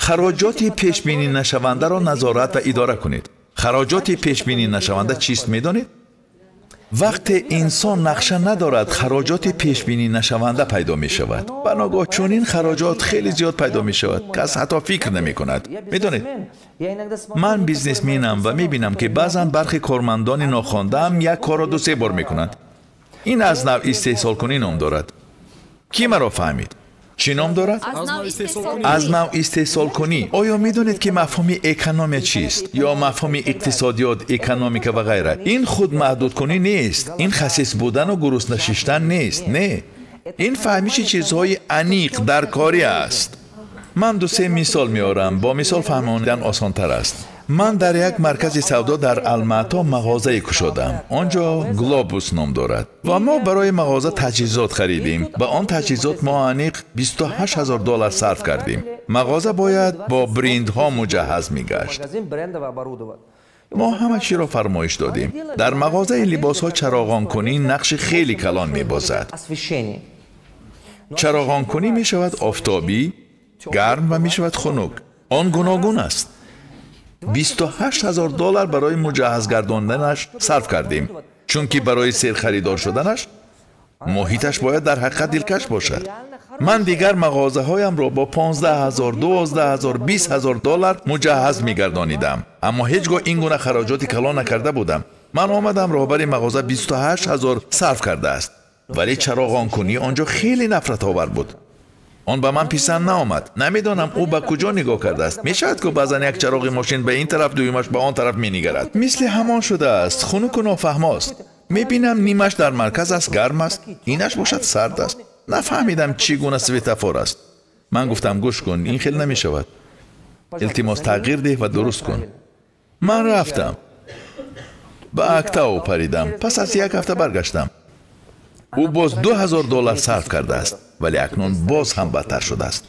Хароҷоти пешбинӣ нашавандаро назорат ва идора кунед. Хароҷоти пешбинӣ нашаванда чист медонед? Вақте инсон нақша надорад, хароҷоти пешбинӣ нашаванда пайдо мешавад. Ба ногоҳ чунин хароҷот хеле зиёд пайдо мешавад, кас ҳатто фикр намекунад. Медонед, ман бизнесменам ва мебинам, ки баъзан бархе кормандони нохондаам як корро ду-се бор мекунанд. Ин аз нав истеҳсолкунӣ ном дорад. Кӣ маро фаҳмид? Чӣ ном дорад? Аз нав истеҳсолкунӣ. Оё медонед, ки мафҳуми экономия чист? Ё мафҳуми иқтисодиёт, экономика ва ғайра? Ин худ маҳдудкунӣ нест, ин хасис будану гурусна шиштан нест. Не, ин фаҳмиши чизҳои аниқ дар корӣ аст. Ман ду-се мисол меорам, бо мисол фаҳмондан осонтар аст. Ман дар як маркази савдо дар Алмато мағозае кушодам. Он ҷо Глобус ном дорад ва мо барои мағоза таҷҳизот харидем. Ба он таҷҳизот мо аниқ 28 000 доллар сарф кардем. Мағоза бояд бо брендҳо муҷаҳҳаз мегашт. Мо ҳама чиро фармоиш додем. Дар мағозаи либосҳо чароғонкунӣ нақши хеле калон мебозад. Чароғонкунӣ мешавад офтобӣ, гарм ва мешавад хунук. Он гуногун аст. 28 000 доллар барои муҷаҳҳаз гардонданаш сарф кардем, чунки барои серхаридор шуданаш муҳиташ бояд дар ҳақиқат дилкаш бошад. Ман дигар мағозаҳоямро бо 15 000, 12 000, 20 000 доллар муҷаҳҳаз мегардонидам, аммо ҳеҷ гоҳ ин гуна хароҷоти калон накарда будам. Ман омадам, роҳбари мағоза 28 000 сарф кардааст, вале чароғонкунӣ он ҷо хеле нафратовар буд. Он ба ман писанд наомад. Намедонам, ӯ ба куҷо нигоҳ кардааст. Мешавад, ку баъзан як чароғи мошин ба ин тараф, дуюмаш ба он тараф менигарад. Мисли ҳамон шудааст, хунуку нофаҳмост. Мебинам, нимаш дар марказ аст, гарм аст, инаш бошад сард аст. Нафаҳмидам, чӣ гуна светофор аст. Ман гуфтам: гӯш кун, ин хел намешавад, илтимос, тағйир деҳ ва дуруст кун. Ман рафтам, ба Актау паридам. Пас аз як ҳафта баргаштам, ӯ боз 2000 доллар сарф кардааст, вале акнун боз ҳам бадтар шудааст.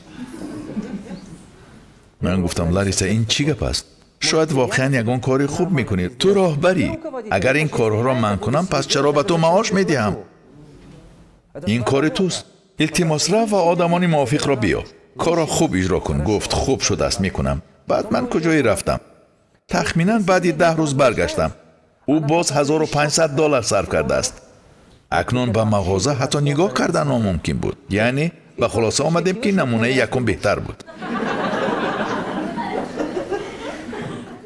Ман гуфтам: Лариса, ин чӣ гап аст? Шояд воқеан ягон кори хуб мекунӣ, ту роҳбарӣ. Агар ин корҳоро ман кунам, пас чаро ба ту маош медиҳам? Ин кори туст. Илтимос, рав ва одамони мувофиқро биёб, корро хуб иҷро кун. Гуфт: хуб шудааст, мекунам. Баъд ман куҷое рафтам? Тахминан баъди 10 рӯз баргаштам, ӯ боз 1500 доллар сарф кардааст. Акнун ба мағоза ҳатто нигоҳ кардан номумкин буд. Яъне ба хулоса омадем, ки намунаи якум беҳтар буд.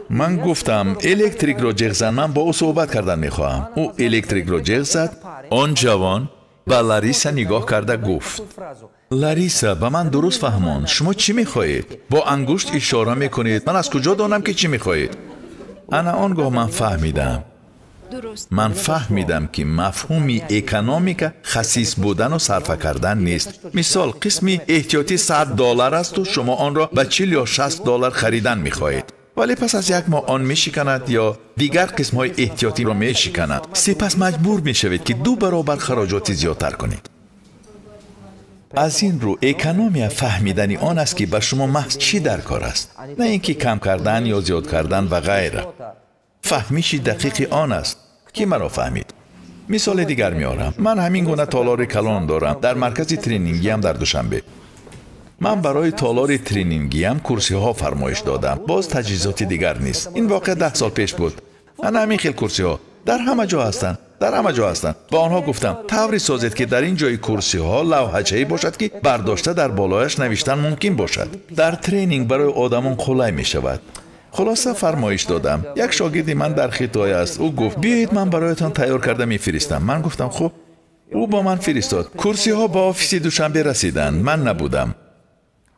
Ман гуфтам: электрикро ҷеғ зан, ман бо ӯ суҳбат кардан мехоҳам. Ӯ электрикро ҷеғ зад. Он ҷавон ба Лариса нигоҳ карда гуфт: Лариса, ба ман дуруст фаҳмон, шумо чӣ мехоҳед? Бо ангушт ишора мекунед, ман аз куҷо донам, ки чӣ мехоҳед? Ана он гоҳ ман фаҳмидам. Ман фаҳмидам, ки мафҳуми экономика хасис будану сарфа кардан нест. Мисол, қисми эҳтиётӣ 100 доллар асту шумо онро ба 40 ё 60 доллар харидан мехоҳед, вале пас аз як моҳ он мешиканад ё дигар қисмҳои эҳтиётиро мешиканад. Сипас маҷбур мешавед, ки ду баробар хароҷоти зиёдтар кунед. Аз ин рӯ экономия фаҳмидани он аст, ки ба шумо маҳз чӣ дар кор аст, на ин ки кам кардан ё зиёд кардан ва ғайра. Фаҳмиши дақиқи он аст. Ки маро фаҳмид? Мисоли дигар меорам. Ман ҳамин гуна толори калон дорам дар маркази тренингиям дар Душанбе. Ман барои толори тренингиям курсиҳо фармоиш додам, боз таҷҳизоти дигар нест. Ин воқеа 10 сол пеш буд. Ана ҳамин хел курсиҳо дар ҳама ҷо ҳастанд, дар ҳама ҷо ҳастанд. Ба онҳо гуфтам: тавре созед, ки дар ин ҷои курсиҳо лавҳачае бошад, ки бардошта дар болояш навиштан мумкин бошад. Дар тренинг барои одамон қулай мешавад. Хулоса, фармоиш додам. Як шогирди ман дар Хитой аст. Ӯ гуфт: биёед, ман бароятон тайёр карда мефиристам. Ман гуфтам: хуб. Ӯ ба ман фиристод. Курсиҳо ба офиси Душанбе расиданд, ман набудам.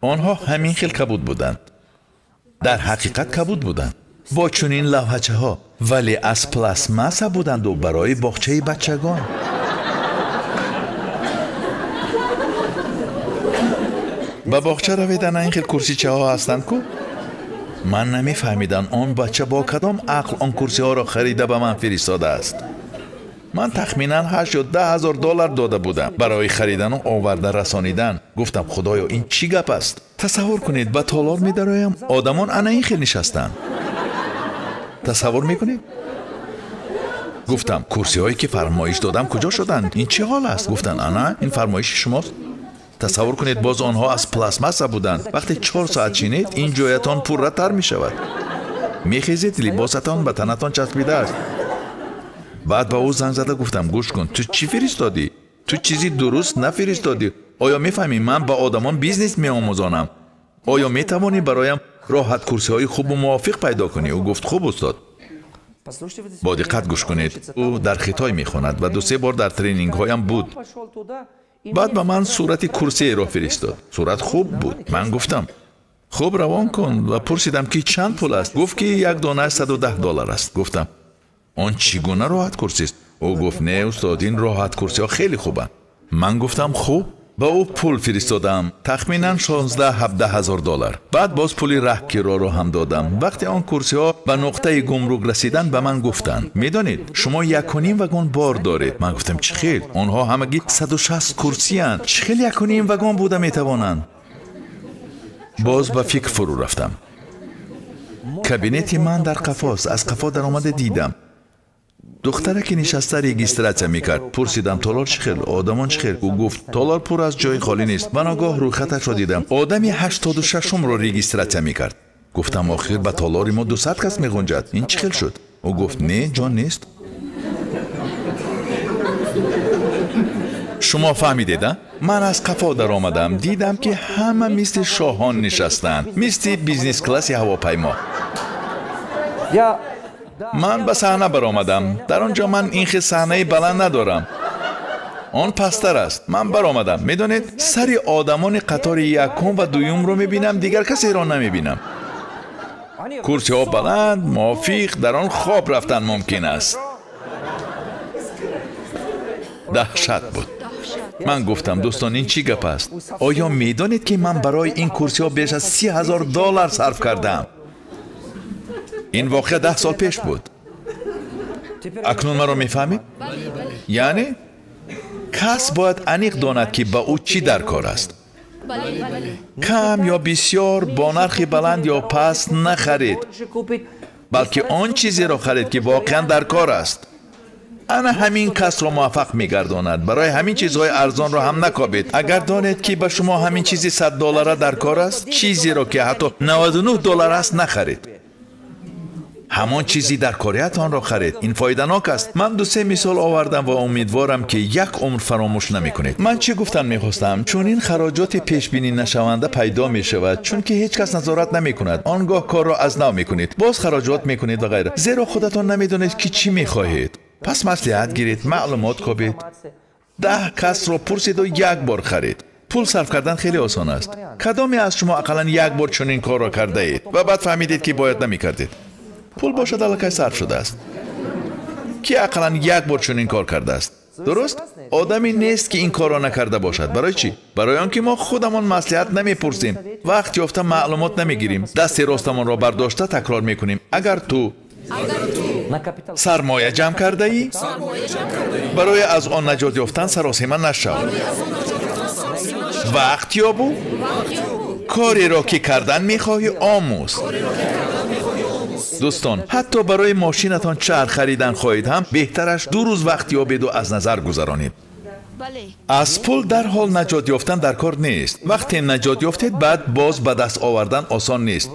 Онҳо ҳамин хел кабуд буданд, дар ҳақиқат кабуд буданд, бо чунин лавҳачаҳо, вале аз пластмасса буданду барои боғчаи бачагон. Ба боғча равед, ана ин хел курсичаҳо ҳастанд ку. Ман намефаҳмидам, он бача бо кадом ақл он курсиҳоро харида ба ман фиристодааст. Ман тахминан 8 ё 10 ҳазор доллар дода будам барои харидану оварда расонидан. Гуфтам: худоё, ин чӣ гап аст? Тасаввур кунед, ба толор медароям, одамон ана ин хел нишастанд. Тасаввур мекунед? Гуфтам: курсиҳое, ки фармоиш додам, куҷо шуданд? Ин чӣ ҳол аст? Гуфтанд: ана ин фармоиши шумост. Тасаввур кунед, боз онҳо аз пластмасса буданд. Вақте 4 соат чинед, ин ҷоятон пурратар мешавад. Мехезед, либосатон ба танатон часпидааст. Баъд ба ӯ занг зада гуфтам: гӯш кун, ту чӣ фиристодӣ? Ту чизи дуруст нафиристодӣ. Оё мефаҳмӣ ман ба одамон бизнес меомӯзонам? Оё метавонӣ бароям роҳаткурсиҳои хубу мувофиқ пайдо кунӣ? Ӯ гуфт: хуб устод. Бо диққат гӯш кунед. Ӯ дар Хитой мехонад ва 2-3 бор дар тренингҳоям буд. Баъд ба ман сурати курсиеро фиристод. Сурат хуб буд. Ман гуфтам: хуб, равон кун, ва пурсидам ки чанд пул аст. Гуфт ки як донааш $110 аст. Гуфтам: он чӣ гуна роҳаткурсист? Ӯ гуфт: не устод, ин роҳаткурсиҳо хеле хубанд. Ман гуфтам: хуб. Ба ӯ пул фиристодам, тахминан 16-17 ҳазор доллар. Баъд боз пули раҳкироро ҳам додам. Вақте он курсиҳо ба нуқтаи гумрук расиданд, ба ман гуфтанд: медонед, шумо 1.5 вагон бор доред. Ман гуфтам: чӣ хел? Онҳо ҳамагӣ 160 курсиянд. Чӣ хел 1.5 вагон буда метавонанд? Боз ба фикр фурӯ рафтам. Кабинети ман дар қафост. Аз қафо даромада дидам духтаре ки нишаста регистратсия мекард. Пурсидам: толор чӣ хел? Одамон чӣ хел? Ӯ гуфт: толор пур аз ҷои холӣ нест. Ман огоҳ рӯйхаташро дидам. Одами 86-умро регистратсия мекард. Гуфтам: охир ба толори мо 200 кас меғунҷад. Ин чӣ хел шуд? Ӯ гуфт: не, ҷон нест. Шумо фаҳмидед, а? Ман аз қафо даромадам, дидам ки ҳама мисли шоҳон нишастанд, мисли бизнес-класси ҳавопаймо. Ман ба саҳна баромадам. Дар он ҷо ман ин хел саҳнаи баланд надорам. Он пасттар аст. Ман баромадам. Медонед, сари одамони қатори якум ва дуюмро мебинам, дигар касеро намебинам. Курсиҳо баланд, мувофиқ, дар он хоб рафтан мумкин аст. Даҳшат буд. Ман гуфтам: дӯстон, ин чӣ гап аст? Оё медонед ки ман барои ин курсиҳо беш аз $30,000 сарф кардам? Ин воқеа 10 сол пеш буд. Акнун маро мефаҳмед? Яъне кас бояд аниқ донад ки ба ӯ чӣ дар кор аст. Кам ё бисёр, бо нархи баланд ё паст нахаред, балки он чизеро харед ки воқеан дар кор аст. Ана ҳамин касро муваффақ мегардонад. Барои ҳамин чизҳои арзонро ҳам накобед. Агар донед ки ба шумо ҳамин чизи $100 дар кор аст, чизеро ки ҳатто $99 аст нахаред. Ҳамон чизи дар кориятонро харед. Ин фоиданок аст. Ман 2-3 мисол овардам ва умедворам ки як умр фаромӯш намекунед. Ман чӣ гуфтан мехостам? Чунин хароҷоти пешбинӣ нашаванда пайдо мешавад, чунки ҳеҷ кас назорат намекунад. Он гоҳ корро аз нав мекунед, боз хароҷот мекунед ва ғайра, зеро худатон намедонед ки чӣ мехоҳед. Пас маслиҳат гиред, маълумот кобед, 10 касро пурсиду як бор харед. Пул сарф кардан хеле осон аст. Кадоме аз шумо ақаллан як бор чунин корро кардаед ва баъд фаҳмидед ки бояд намекардед? Пул бошад аллакай сарф шудааст. Ки ақаллан як бор чунин кор кардааст? Дуруст? Одаме нест ки ин корро накарда бошад. Барои чӣ? Барои он ки мо худамон маслиҳат намепурсем, вақт ёфта маълумот намегирем, дасти ростамонро бардошта такрор мекунем. Агар ту сармоя ҷамъ кардаӣ, барои аз он наҷот ёфтан саросима нашав. Вақт ёбу кореро ки кардан мехоҳӣ омӯз. Дӯстон, ҳатто барои мошинатон чарх харидан хоҳед ҳам, беҳтараш 2 рӯз вақт ёбеду аз назар гузаронед. Аз пул дарҳол наҷот ёфтан дар кор нест. Вақте наҷот ёфтед, баъд боз ба даст овардан осон нест.